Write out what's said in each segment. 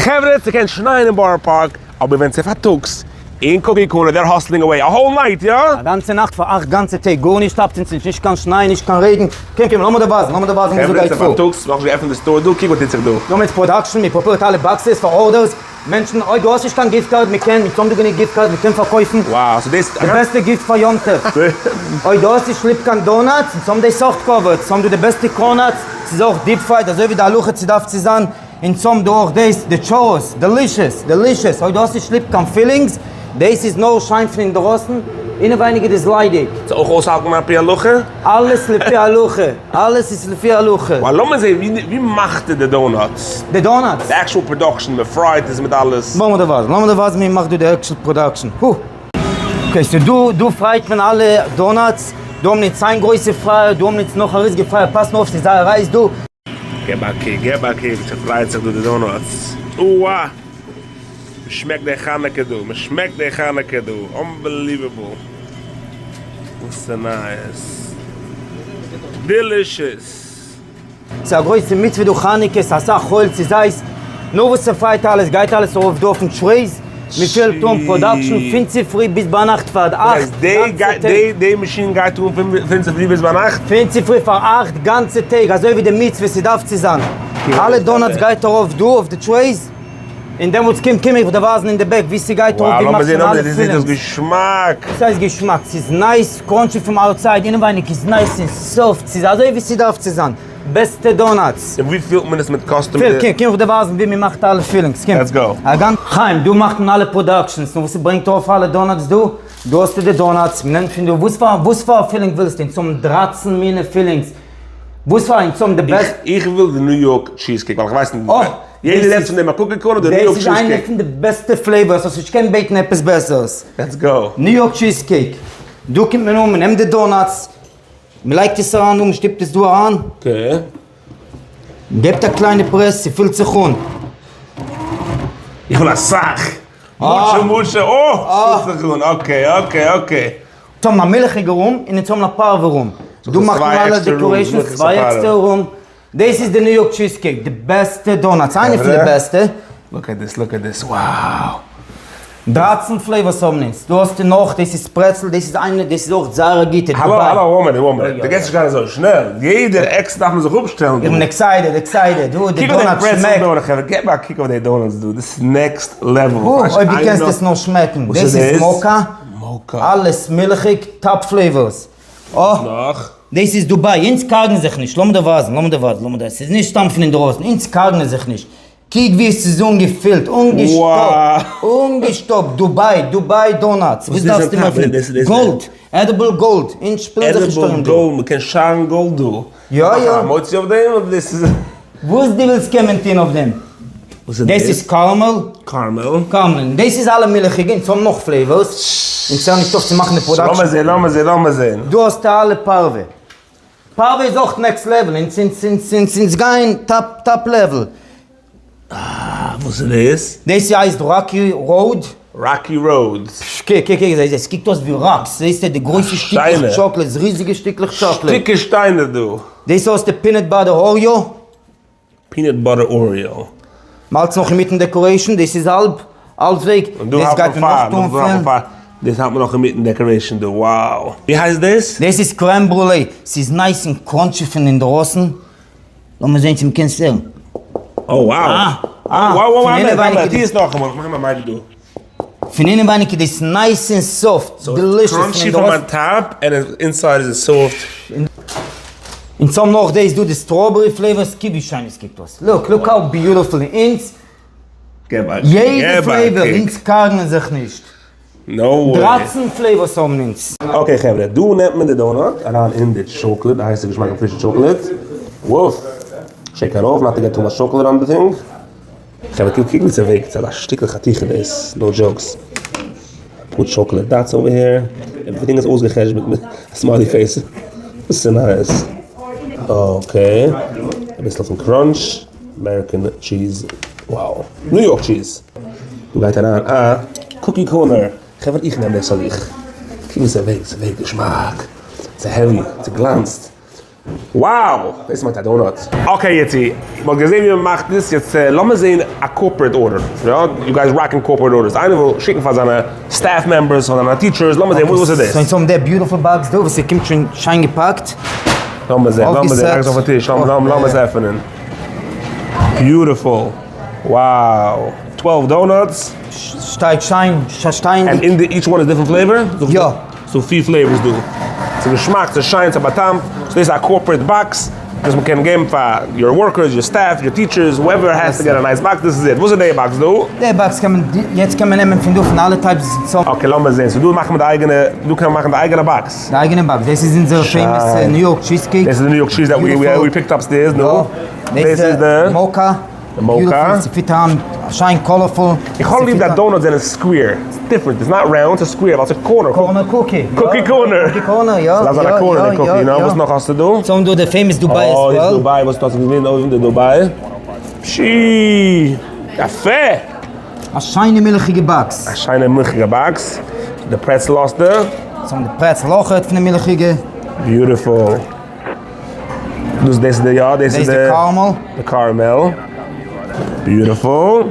חברה, ס'קען שנייען אין בארא פארק, אבער ווען ס'איז פארטאגס אין Cookie Corner they're hustling away a whole night, יא? א גאנצע נאכט פאר אכט גאנצע טעג, גארנישט סטאפט אונז נישט, נישט קיין שניי, נישט קיין רעגן, קום קום לאמיר דיר ווייזן, לאמיר דיר ווייזן וויאזוי חברה, גייט ס'איז פאר. פארטאגס, נאכנישט געעפנט די store דא, קוק וואס טוט זיך דא. דא מיט production, מען פראפערט אלע boxes פאר orders, מענטשן, אויב דו האסט נישט קיין gift card, מען קען, מיר האבן דא גענוג gift card, מען קען פארקויפן. Wow, so דאס. די בעסטע gift פאר יום טוב. אויב דו האסט נישט ליב קיין donuts, אונז האבן די סאכט covered, אונז האבן דא די בעסטע cronuts, ס'איז אויך deep fried אזוי ווי די הלכה צו דארף צו זיין. אונז האבן דא אויך דאס, די churros, delicious, delicious, אויב דו האסט נישט ליב קיין fillings, דאס איז נאר שיין פון אינדרויסן, אינעווייניג איז עס ליידיג. ס'איז אויך אויסהאלטן על פי הלכה? אלעס לפי הלכה, אלעס איז לפי הלכה. וואו לאמיר זעהן ווי מאכט ער די donuts? די donuts? די actual production, מען פרייט עס מיט אלעס. לאמיר דיר ווייזן, לאמיר דיר ווייזן ווי מ'מאכט דא די actual production. הו. Okay, so דא דא פרייט מען אלע donuts, דא האבן אונז איין גרויסע fryer, דא האבן אונז נאך א ריזיגע fryer, פאס נאר אויף ס'איז זייער הייס דא. געב א קוק, געב א קוק, ס'פרייט זיך דא די donuts. אוה! מ'שמעקט די חנוכה דא, מ'שמעקט די חנוכה דא, unbelievable! וואס איז נייעס? Delicious! ס'איז א גרויסע מצוה דא חנוכה, ס'איז אסאך חול, ס'איז הייס, נאר וואס ס'פרייט אלעס, גייט אלעס ארויף דא אויפן trays, מ'פילט אן production פון צופרי ביז ביינאכט פאר אכט גאנצע טעג. די מאשין גייט אן פון צופרי ביז ביינאכט? פון צופרי פאר אכט גאנצע טעג, אזוי ווי די מצוה ס'דארף צו זיין, אלע donuts גייט ארויף דא אויף די trays, און דעמאלטס קום קום איך דיר ווייזן אין די back ווי ס'גייט ארויף ווי מ'מאכט שוין אלע fillings. געשמאק! וואס הייסט געשמאק? ס'איז nice crunchy פון outside, אינעווייניג איז nice און soft, ס'איז אזוי ווי ס'דארף צו זיין, בעסטע donuts. און ווי פילט מען עס מיט customer? פיל, קום קום איך דיר ווייזן ווי מ'מאכט אלע fillings, קום. Let's go. א גאנ. חיים, דא מאכט מען אלע productions, נו וואס ס'ברענגט ארויף אלע donuts דא? דא האסטו די donuts, מ'נעמט פון דא, וואס פאר וואס פאר filling ווילסטו? אונז האבן דרייצן מינע fillings, וואס פאר אונז האבן די בעסט. איך וויל די ניו יארק cheese cake ווייל איך ווייס נישט. יעדער רעדט פון דעם א Cookie Corner די ניו יארק cheese cake. דאס איז איינע פון די בעסטע flavors, האסט נישט געקענט בעטן עפעס בעסערס. Let's go. ניו יארק cheese cake, דא קומט מען אן, מען נעמט די donuts, מען לייגט עס אריין דא, מען שטופט עס דא אריין. Okay. מען געבט א קליינע press, ס'פילט זיך אן. איך וויל אסאך. מוטשע מוטשע, אה! ס'פילט זיך אן, okay okay okay. אונז האבן א מילכיגע room און אונז האבן א פארווע room. דא מאכט מען אלע decorations, צוויי עקסטערע room. דאס איז די ניו יארק cheese cake, די בעסטע donuts, איינע פון די בעסטע. Look at this, look at this, wow! דרייצן flavors האבן אונז, דא האסטו נאך, דאס איז pretzel, דאס איז איינע, דאס איז אויך זייער א גוטע, האלא האלא, one minute, one minute, דו גייסט נישט גיין אזוי שנעל, יעדער עקסטער דארף מען זיך אפשטעלן דא. איך בין excited, excited, דא די donuts שמעקט. קוק אויף די pretzel donut חברה, געב א קוק אויף די donuts דא, דאס איז next level. אויב דו קענסט עס נאר שמעקן, דאס איז mocha, אלעס מילכיג, top flavors. וואס נאך? דאס איז דובאי, אונז קארגן זיך נישט, לאמיר דיר ווייזן, לאמיר דיר ווייזן, לאמיר דיר, ס'איז נישט סתם פון אינדרויסן, אונז קארגן זיך נישט, קוק ווי עס איז אנגעפילט, אנגעשטאפט, אנגעשטאפט, דובאי, דובאי donuts, וואס דארפסטו מער פון דעם, gold, edible gold, אונז שפילן זיך נישט ארום דא. Edible gold, מ'קען שארן gold דא. יא יא. מוציא אויף דעם אדער דאס איז. וואס דו ווילסט קען מען טון אויף דעם. וואס איז דאס? דאס איז caramel. Caramel. Caramel. דאס איז אלע מילכיגע, אונז האבן נאך flavors. אונז הערן נישט אויף צו מאכן די production. לאמיר זען, לאמיר זען, לאמיר זען. דא האסטו אלע פארווע. פארווע איז אויך next level. אונז אונז אונז אונז אונז גייען top top level. אה, וואס איז דאס? דאס הייסט Rocky Road. Rocky Road. קוק קוק קוק, עס קוקט אויס ווי rocks, זעסטו די גרויסע שטיקלעך chocolate, ריזיגע שטיקלעך chocolate. שטיקער שטיינער דא. דאס האסטו peanut butter Oreo. Peanut butter Oreo. מ'האלט נאך אינמיטן decoration, דאס איז האלב האלב וועג, דאס גייט מען נאך טון פילן. דאס האלט מען נאך אינמיטן decoration דא, wow. ווי הייסט דאס? דאס איז crème brûlée, ס'איז nice און crunchy פון אינדרויסן. לאמיר זען צו מ'קען עס הערן. Oh wow! אה! Wow wow wow! טוה עס נאכאמאל, איך מאך אים א mic דא. פון אינעווייניג איז דאס nice און soft, delicious. Crunchy from on top and inside איז עס soft. און צום נאך דאס דא די strawberry flavors, קוק ווי שיין עס קוקט אויס, look look how beautiful, אונז יעדע flavor, אונז קארגן זיך נישט. No way. דרייצן flavors האבן אונז. Okay חברה, דא נעמט מען די donut אריין אין די chocolate, די הייסע געשמאקע פרישע chocolate, וואף, shake ארויף, not to get too much chocolate on the thing, חברה קוק ווי ס'וועגט, ס'איז א שטיקל חתיכה דאס, no jokes, פאר chocolate dots over here, everything איז אויסגע'חשבונ'ט מיט א smiley face, וואס איז נייעס? Okay, אביסל פון crunch, American cheese, wow, ניו יארק cheese. דא גייט אריין א Cookie Corner, חברה איך נעם דאס פאר זיך, קוק ווי ס'וועגט, ס'וועגט געשמאק, ס'העווי, ס'גלאנצט. Wow! דאס מיינט א donut. Okay יצי, מ'האט געזען ווי מ'מאכט עס, יעצט לאמיר זען א corporate order. יא, you guys rocking corporate orders. איינער וויל שיקן פאר זיינע staff members, פאר זיינע teachers, לאמיר זען וואס איז דאס? So אונז האבן די beautiful box דא וואס ס'קומט שוין שיין געפאקט. לאמיר זען, לאמיר זען, לייג עס אויפן טיש, לאמיר עס עפענען. Beautiful. Wow. 12 donuts. שטייט שיין, שטייענדיג. And in the each one is different flavor? יא. ס'דא פיר flavors דא. ס'איז געשמאק, ס'איז שיין, ס'איז בא'טעמ'ט. So דאס איז א corporate box וואס מ'קען געבן פאר your workers, your staff, your teachers, whoever has to get a nice box, this is it. וואס איז די box דא? די box קען מען, יעצט קען מען נעמען פון דא פון אלע types. Okay לאמיר זען. So דא מאכט מען די אייגענע, דא קען מען מאכן די אייגענע box. די אייגענע box. דאס איז אונזער famous New York cheesecake. דאס איז די New York cheese that we picked upstairs, נו. דאס איז די mocha. די mocha. ס'פיט אן שיין colorful. איך האב ליב that donuts זענען square. ס'איז different. איטס נאט round, ס'איז square ווייל ס'איז corner. Corner cookie. Cookie corner. Cookie corner, יא. ס'דארף זיין א corner די cookie, נו וואס נאך האסטו דא? ס'האבן דא די famous Dubai as well. אה, דוביי, וואס האסטו געזען אויבן די דוביי? פשי! יפה! א שיינע מילכיגע box. א שיינע מילכיגע box. די pretzel האסטו. ס'האבן די pretzel אויכעט פון די מילכיגע. Beautiful. דאס דאס איז די יא דאס איז די caramel. די caramel. Beautiful.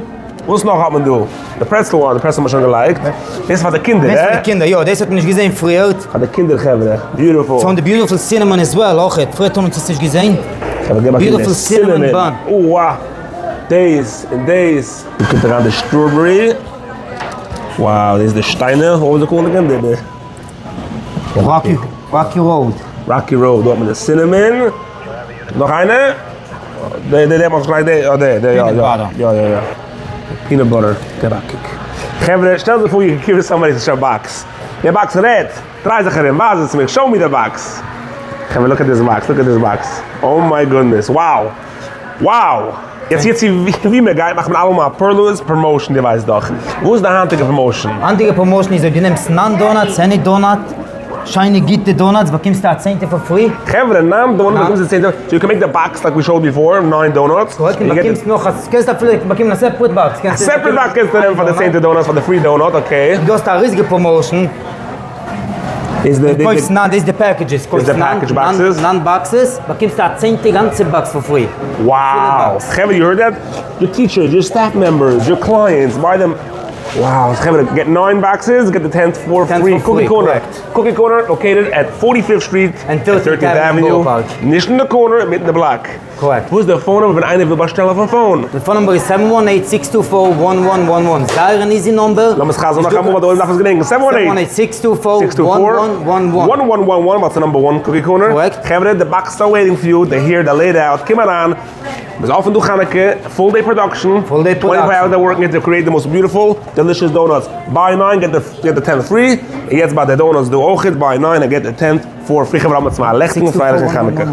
וואס נאך האט מען דא? די pretzel one, די pretzel האט מען שוין געלייגט. דאס איז פאר די קינדער, דאס פאר די קינדער, יא, דאס האט מען נישט געזען פריער. פאר די קינדער חברה. Beautiful. ס'האבן די beautiful cinnamon as well אויכעט, פריער האט מען עס נישט געזען. Beautiful cinnamon bun. אוה. דאס און דאס. דא קומט אריין די strawberry. Wow, דאס איז די שטיינער, what was it called again? די Rocky Rocky Road. Rocky Road, דא האט מען די cinnamon. נאך איינער? די די די מאך גלייך די, יא די די יא יא יא יא יא. Peanut butter, געב א קוק. חברה, שטעל זיך פאר you give somebody such a box. די box רעדט! דריי זיך ארום, ווייז עס מיר, show me the box. חברה, look at this box, look at this box. Oh my goodness, wow! Wow! יעצט יעצט ווי מען גייט מאכט מען אלעמאל א פערלס promotion די ווייסט דאך. וואס איז די היינטיגע promotion? היינטיגע promotion איז אויב די נעמסט נײַן donuts, any donut, שיינע גוטע donuts באקומסטו א צענטע for free. חברה, נײַן donuts באקומסטו א צענטע, so you can make the box like we showed before, נײַן donuts. Correct, און באקומסט נאך א, קענסט אפילו באקומען א separate box. א separate box קענסטו נעמען פאר די צענטע donuts, פאר די free donut, okay. דו האסט א ריזיגע promotion. איז די קויפסט נײַן, דאס איז די packages, קויפסט נײַן נײַן boxes, באקומסטו א צענטע גאנצע box for free. Wow! חברה you heard that? Your teachers, your staff members, your clients, buy them. Wow, חברה, get nine boxes, get the tenth for free. Cookie Corner. Cookie Corner located at 45th Street and 13th Avenue. נישט אין די corner, אינמיטן די block. Correct. וואס איז די phone number ווען איינער וויל באשטעלן אויפן phone? די phone number איז 718 624 1111 זייער אן easy number. לאמיר עס חזר'ן נאכאמאל ווייל די עולם דארף עס געדענקען. 718 624 1111 1111 וואטס די number one Cookie Corner. Correct. חברה די boxes are waiting for you, they here, they laid out, קום אריין. מ'איז אפען דא חנוכה, full day production. Full day 24 production. Hours they're working to create the most beautiful delicious donuts. Buy nine get the get the tenth free. און יעצט ביי די donuts דא אויכעט, buy nine and get the tenth for free. חברה האבן צום א לעכטיגן פרייליכן חנוכה.